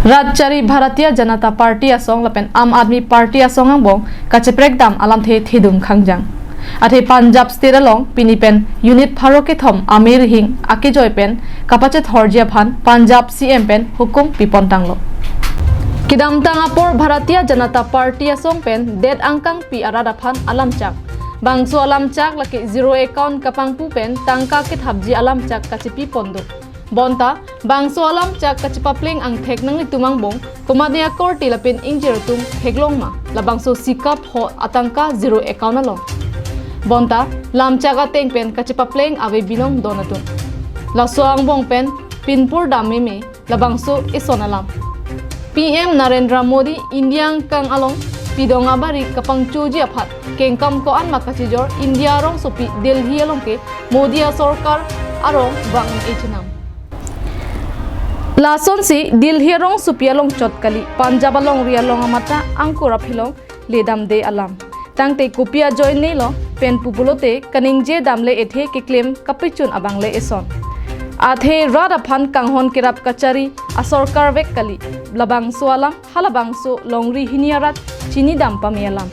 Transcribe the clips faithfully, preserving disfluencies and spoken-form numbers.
Rat chari Bharatiya Janata Party asong lapen Aam Aadmi Party asong angbong kacheprek dam alamthe thedung khangjang. Athe Punjab State along pini pen unit pharo kethom amei rihing akejoi pen kapachethorji aphan Punjab C M pen hukum pipon tanglo. Kedamtang apor Bharatiya Janata Party asong pen det angkangpi arat aphan alamchak. Bangso alamchak lake zero account kapangpu pen tangka kethapji alamchak kachepipon do. Bonta bangso alamchak kachepapleng angthek nanglitum angbong komatne akorte lapen ingjir atum theklong ma, labangso sikap ho atangka zero account along. Bonta lamchak ateng pen kachepapleng ave binong don atum. Laso angbong pen pinpur dam meme labangso eson alam. P M Narendra Modi India angkang along pidong abari kapangchoji aphan kengkam ko-an ma kachijor India arongsopi Delhi along ke Modi asorkar arong vang-e chenam. Lasonsi Delhi arongsopi along chot kali, Punjab alongri along amata angkur aphelong ledamde alam. Tangte kopi ajoinelo pen pupulote kaningje damle ethe keklem kapechun abangle eson. Athe rat aphan kanghon kerap kachari asorkar vek kali, labangso alam halabangso longri hini arat chinidam pame alam.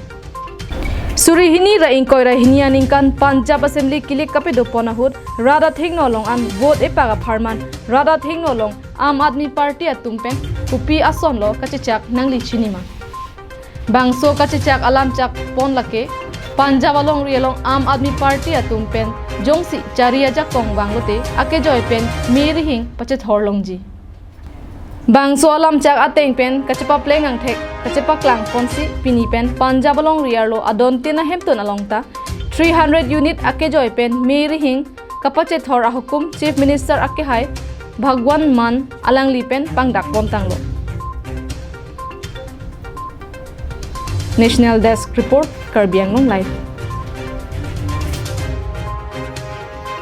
Suri hini ra ingkoi ra hini aningkan Punjab Assembly kilik kapedo pon ahut rat athengno along an vote epak apharman rat athengno along Aam Aadmi Party atum pen kopi asonlo kachechak nangli chinima. Bangso kachechak alamchak pon lake Punjab alongri along Aam Aadmi Party atum pen jongsi chari ajakong vanglote akejoi pen mei rihing pachethor longji. Bangso alamchak ateng pen kachepapleng angthek kachepaklang ponsi pini pen Punjab alongri arlo adon tin ahemtun along ta three hundred unit akejoi pen mei rihing kapachethor ahukum Chief Minister akehai Bhagwant Mann alangli pen pangdak pon tanglo. National Desk Report, Karbi Anglong Live.